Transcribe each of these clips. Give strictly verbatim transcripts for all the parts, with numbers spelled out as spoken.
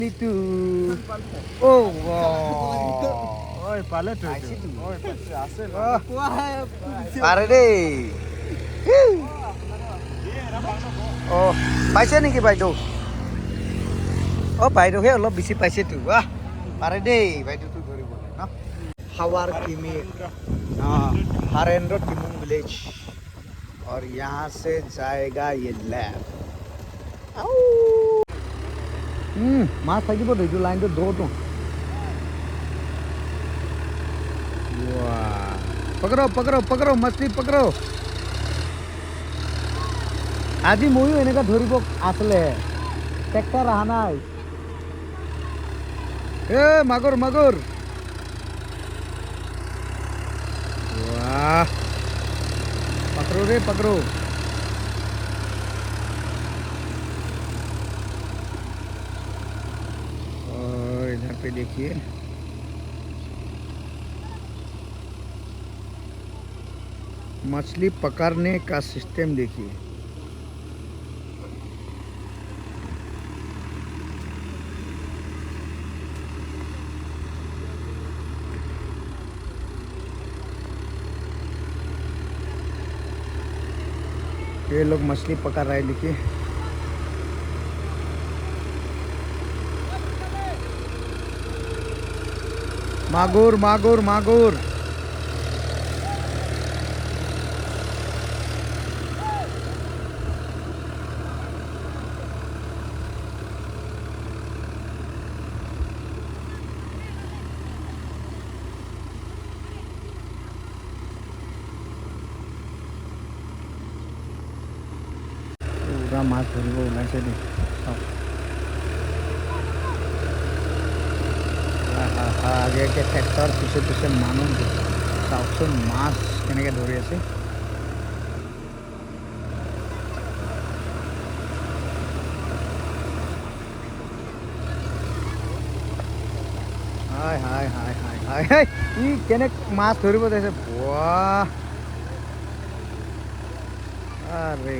Itu. Oh, wow. Oi, pale tu. Oi, pale tu. Pare de. Oh, paise niki baideu? Oh, baideu he olop bisi paise tu. Wah, pare de, baideu tu dhoribo na. Hawar Kimi, ah, Harendra Timung village. और यहाँ से जाएगा ये lab. Au! Hmm, mas lagi bodo itu line tu do tu. Wah. Pakro, pakro, pakro, machli pakro. Aji moiyo eneka dhoribo asle. Tractor aha nai. Eh, magor, magor. वाह, पकड़ो रे, पकड़ो। और इधर पे देखिए, मछली पकड़ने का सिस्टम देखिए। ये लोग मछली पकड़ रहा है, देखिए। मागुर, मागुर, मागुर। Pura mas dhoribo olaise de. Saok. Ha, ha, ha, age age tractor, pise pise manuj de. Saokchun mas keneke dhori ase. হায়, হায়, হায়, হায়, হায়, হায়। ই কেনেক মাছ ধৰিব যাইছে। বাহ। আৰে।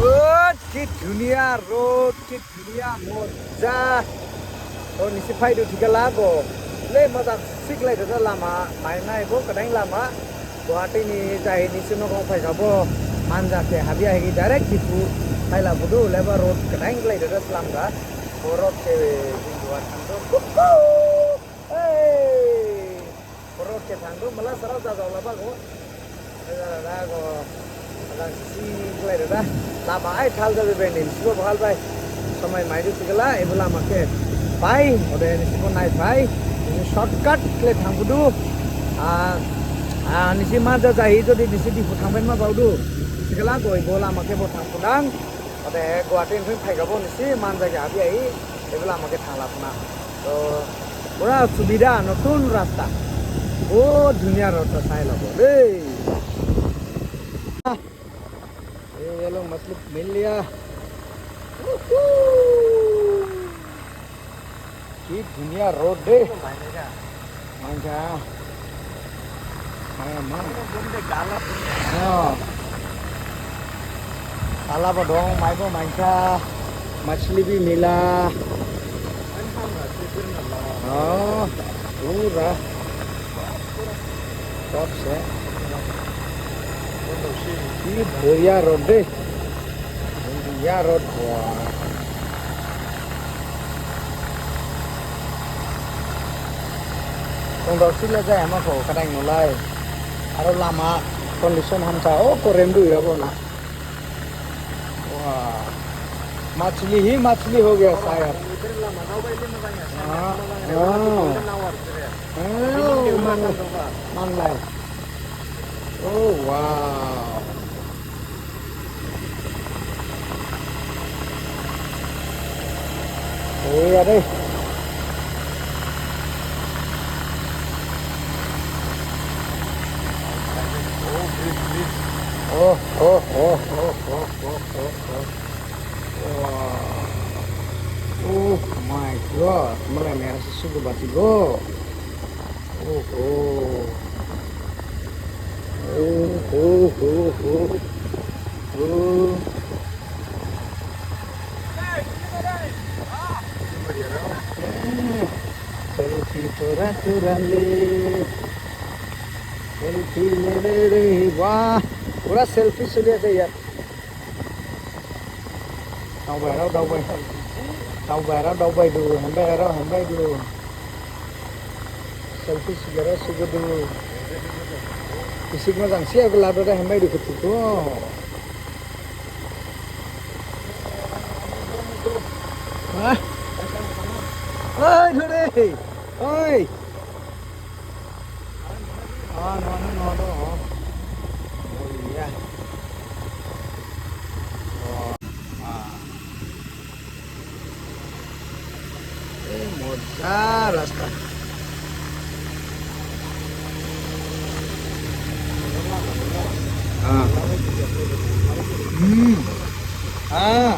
Bot, ki dhuniya road, ki dhuniya moja. O nisi phaidu thikhala go. Le moja siklai dada lama, mainai bo kadaing lama. Guwahati ni jai nisi nogong phaikhabo. Manja khe habya hegi direct Diphu. Phaila budu leba road kadaing klai dada slam ga. Borok khe jing Guwahati thangdo. Kuku. Hey. Borok khe thangdu, mala sara jajao laba go. Jajao laba go. Ajang si khlai dada. Lama ai thal jabi bai nin, sibo bahal bai. Somai maidu thikhala, ebo lama khe bai, ode nisibo nai bai. Ini shortcut khlai thangbudu. Ah, ah, nisi manja jahi jodi nisi Diphu thangbai ma baodu. Thikhala go ebo lama khe bo thangphunang. Ode Guwahati ni phaikhabo nisi manja khe abi ai, ebo lama khe thangla phuna. To, pura subida, notun rasta. Bahut dhuniya road to sai labo, le. Ye, ye log machli mil liya. Woohoo! Ki dhuniya road de. Manja. Manja, man. Oh. Tala bo dong, mai bo manja. Machli bhi mila. Oh, pura. Top se. Ki bhoriya road de. Iya road bo. Tong dor sila jaya ma kho, kadaing nolai. Aro lama condition hamsa, o ko remdu ya bo na. Wah. Machli hi machli ho gaya shayad. Ah, ah. Oh, man, man lai. Oh, wow. Iya deh. Oh, oh, oh, oh, oh, oh, oh, oh. Wah. Oh my God, mele mera sesugu bati go. Oh, oh. Oh, oh, oh, oh. Oh. Selfie tora tora le. Selfie le le le. Wah, pura selfie suli ase yaar. Daobairao daobai. Daobairao daobaidu, hembairao hembaidu. Selfie sugera sugudu. Bisik mojang siya gula doda hembaidu kutuku. Hah? Oi, dore. Oi. Ah, no, no, no, no. Oh, iya. Oh. Ah. Eh, moja rasta. Ah. Hmm. Ah.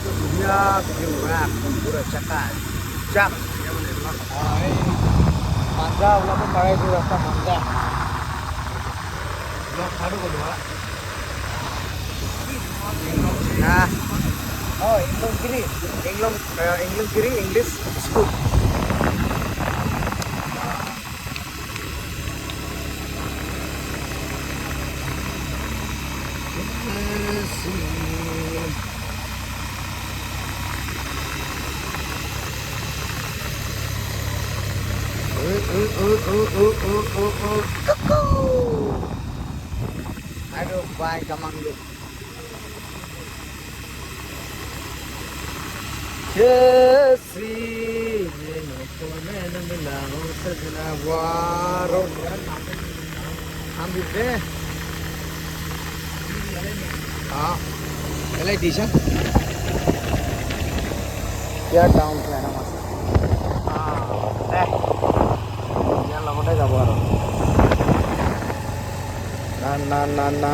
Dunia view rak pura cakal. Cak. Manja, ulah pun pakai itu rasta manja. Blok baru kedua. Nah. Oh, Inglong kiri. Inglong, eh, Inglong kiri, English school. Aduh, bhai, gamang deh. Jesse, ye no kone na mila ho sajna waro. Ham bite. Ah, pele disa. Kya down plan hai mas. Ah, eh. Yan logote jabo aro. Na, na, na, na.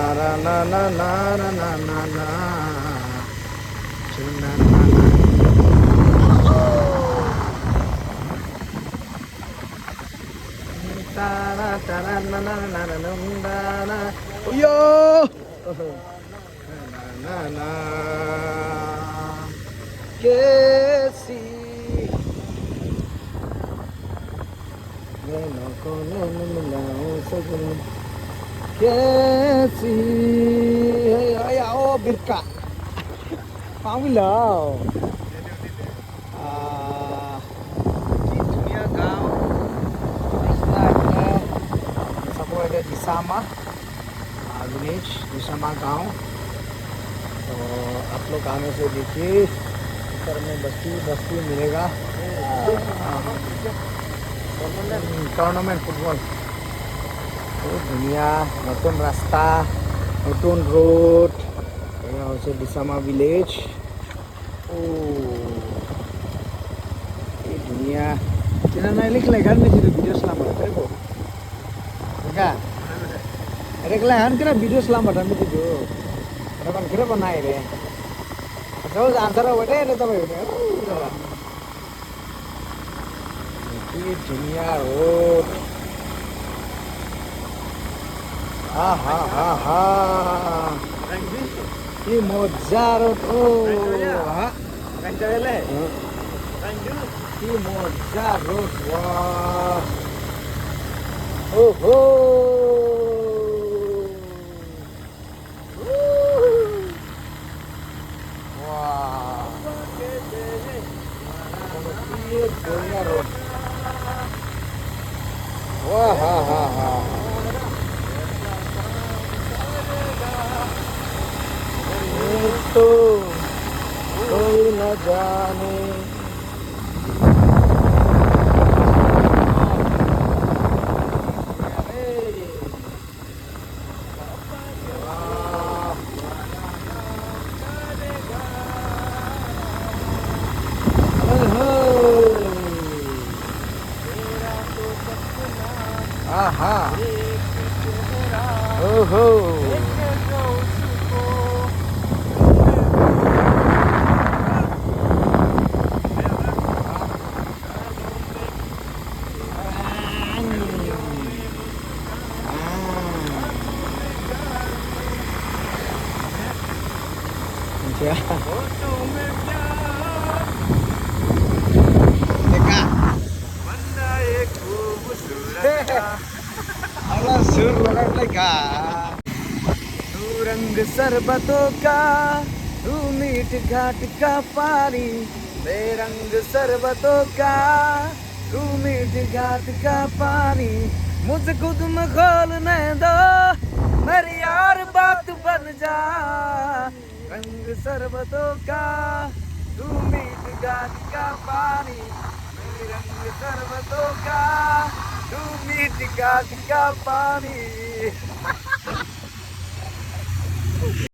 Tara, tara, na, na. Uyo! Na, na, na. Kesi. Ye no kone na mila ho sajna. Kesi. Hey, hey, oh, birka. Pamila. Ah, ki dhuniya gaon. Isna apne sab koi de Disama. Agnish, Disama gaon. तो आप लोग आने से देखिए, ऊपर में बस्ती, बस्ती मिलेगा। Tournament football. বহুত ধুনীয়া, নতুন ৰাস্তা, নতুন ৰোড। এয়া হৈছে দিচামা ভিলেজ। অ', এই ধুনীয়া। Kena nai likh lekhan me jidu video slam bata, kere ko? Ka? Ere kela han kena video slam bata me jidu. Ere kan kere ko nai re. Jauh answer ho bata, ere to bhai. Ki dhuniya road. Ha, ha, ha, ha. Ki moja road. Oh, ha. Ki moja road. Wah. Oh, ho. Wah. Wah, ha, ha, ha. Aha. Oho. Ala sur laga laga. तू रंग शरबतों का, तू मीठ घाट का पानी, मैं रंग शरबतों का, तू मीठ घाट का पानी, मुझे खुद में घोलने दो, मेरे यार बात बन जा। रंग शरबतों का, तू मीठ घाट का पानी, मैं रंग शरबतों का, तू मीठ घाट का पानी।